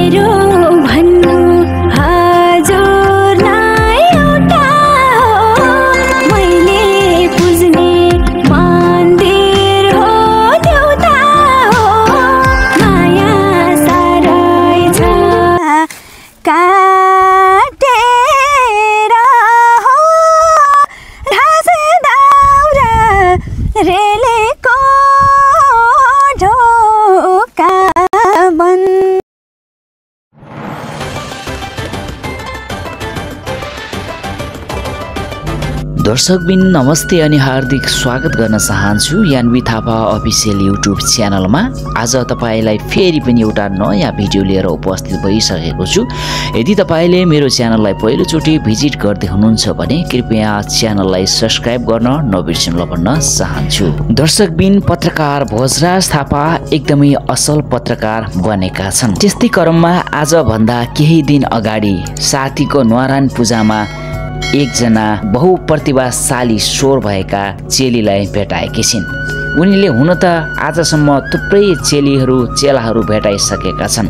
मेरो भन्नु हजुर न एउटा हो मैले पुज्ने मन्दिर हो देउता हो माया सारै छ काटेर हो घाँस दाउरा रेलेको ढोका बन्द। दर्शकबिन नमस्ते अनि हार्दिक स्वागत गर्न चाहन्छु यान्वी थापा अफिसियल युट्युब च्यानलमा। आज तपाईलाई फेरि पनि एउटा नयाँ भिडियो लिएर उपस्थित भइसकेको छु। यदि तपाईले मेरो च्यानललाई पहिलोचोटि भिजिट गर्दै हुनुहुन्छ भने कृपया च्यानललाई सब्स्क्राइब गर्न नबिर्सनु भन्न चाहन्छु। दर्शकबिन पत्रकार भोजराज थापा एकदमै असल पत्रकार बनेका छन्। त्यस्तै क्रममा आज भन्दा केही दिन अगाडि साथीको न्वारान पूजामा एकजना बहुप्रतिभाशाली स्वर भएका चेलीलाई भेटाएकी छिन्। उनीले हुन त आजसम्म थुप्रै चेलाहरू भेटाइसकेका छन्।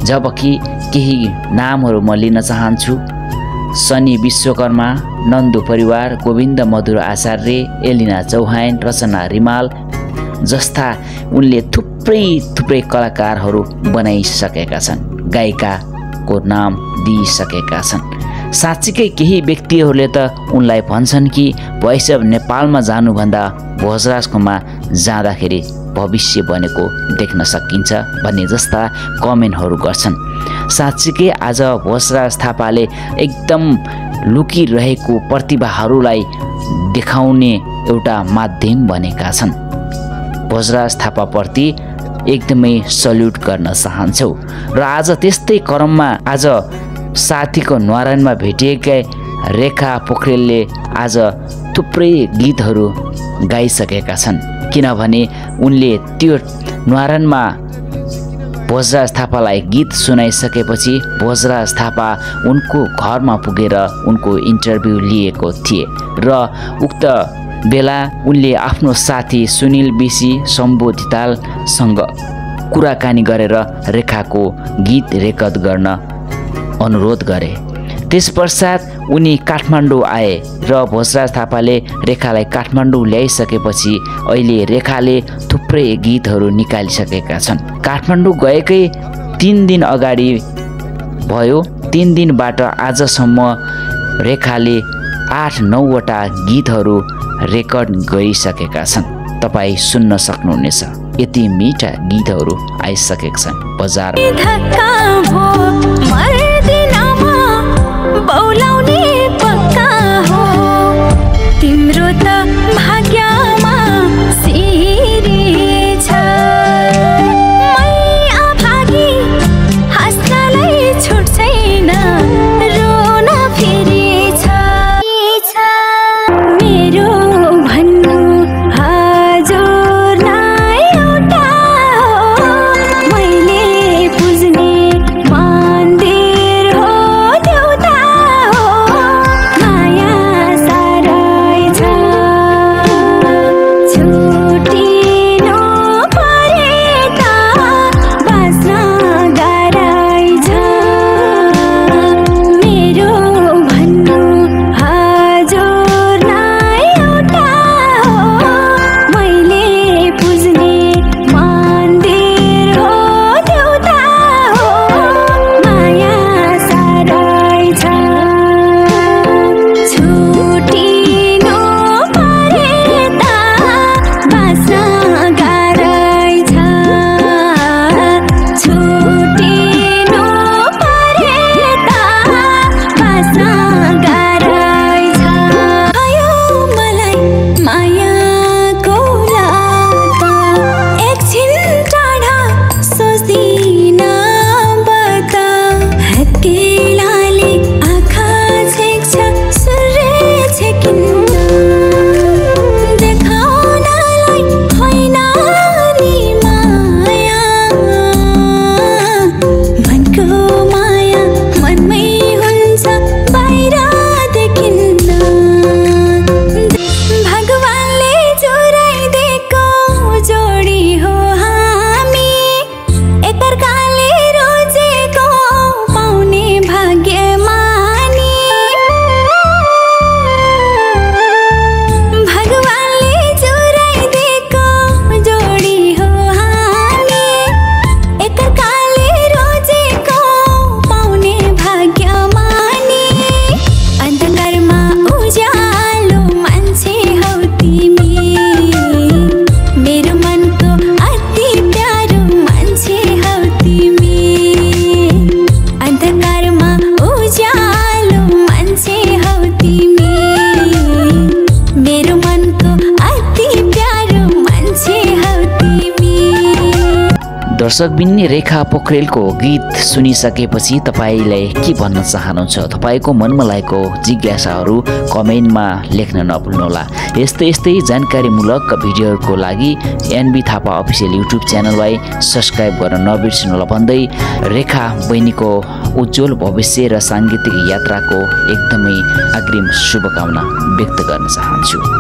जबकि केही नामहरू म लिन चाहन्छु। सनी विश्वकर्मा, नन्दु परिवार, गोविन्द मधुर आचार्य, एलिना चौहान, रचना रिमाल जस्ता उनले थुप्रै कलाकारहरू बनाइसकेका छन्। गायिकाको नाम दिइसकेका छन्। साँच्चीकै केही व्यक्तिहरूले त उनलाई भन्छन् कि भैसव नेपालमा जानुभन्दा भोजराजकोमा जाँदाखेरि भविष्य बनेको देख्न सकिन्छ भन्ने जस्ता कमेन्टहरू गर्छन्। साँच्चीकै आज भोजराज थापाले एकदम लुकिरहेको प्रतिभाहरूलाई देखाउने एउटा माध्यम बनेका छन्। भोजराज थापाप्रति एकदमै सल्युट गर्न चाहन्छौ। र आज त्यस्तै क्रममा आज साथीको न्वारानमा भेटिएका रेखा पोखरेलले आज थुप्रै गीतहरू गाइसकेका छन्। किनभने उनले त्यो न्वारानमा भोजराज थापालाई गीत सुनाइसकेपछि भोजराज थापा उनको घरमा पुगेर उनको इन्टरभ्यू लिएको थिए र उक्त बेला उनले आफ्नो साथी सुनिल बिसी सम्बोधितालसँग कुराकानी गरेर रेखाको गीत रेकर्ड गर्न अनुरोध गरे। त्यसपश्चात उनी काठमाडौँ आए र भोजराज थापाले रेखालाई काठमाडौँ ल्याइसकेपछि अहिले रेखाले थुप्रै गीतहरू निकालिसकेका छन्। काठमाडौँ गएकै 3 दिन अगाडि भयो। 3 दिनबाट आजसम्म रेखाले 8-9 वटा गीतहरू रेकर्ड गरिसकेका छन्। तपाईँ सुन्न सक्नुहुनेछ। यति मिठा गीतहरू आइसकेका छन् बजारमा। बौलाउने पक्का हो तिम्रो त भाग्यमा सिरी छ। मै अभागी हाँस्नलाई छुट छैन रोन फेरि छ। मेरो भन्नु हजुर न एउटा हो मैले पुज्ने मन्दिर हो देउता हो माया सारै छ। दर्शकबिन रेखा पोखरेलको गीत सुनिसकेपछि तपाईलाई के भन्न चाहनुहुन्छ? तपाईको मनमा लागेको जिज्ञासाहरू कमेन्टमा लेख्न नभुल्नुहोला। यस्तै जानकारीमूलक भिडियोहरूको लागि एनबी थापा अफिसियल युट्युब च्यानललाई सब्स्क्राइब गर्न नबिर्सिनुहोला भन्दै रेखा बहिनीको उज्जवल भविष्य र साङ्गीतिक यात्राको एकदमै अग्रिम शुभकामना व्यक्त गर्न चाहन्छु।